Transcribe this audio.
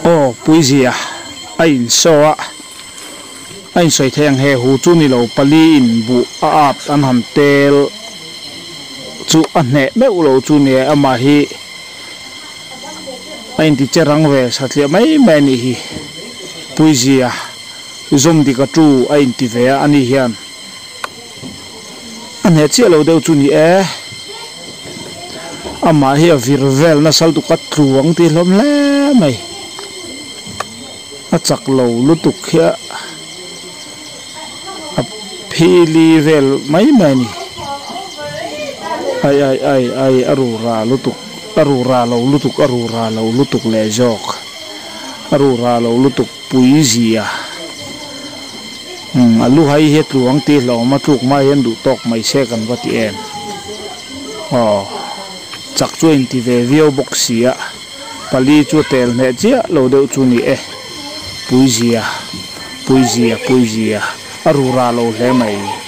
Aw puizia a in show a a in sawi thei ang he hu chu ni lo pali in buh a at an han tel chu a hneh meuh lo chu nia amah hi a inti che rang ve satliah mai mai a nih hi puizia zawm dik a tu a inti ve a ani hian a hneh chiah lo deuh chu ni e amah hi a vir vel nasa lutuk a tlu ang tih hlawm hle mai a chak lo lutuk hi a a phili vel mai mai a ni ai ai ai ai a rura lutuk a rura lo lutuk a rura lo lutuk leh zawk a rura lo lutuk. Pui zia umm a lu hai hi a tluang tih hlauhawm a tluk hma hian duh tawk mai se kan va ti em aw chak chu a inti ve viau bawk si a pali chu a tel hneh chiah lo deuh chu ni e pui zia pui zia pui zia a rura lo hle mai.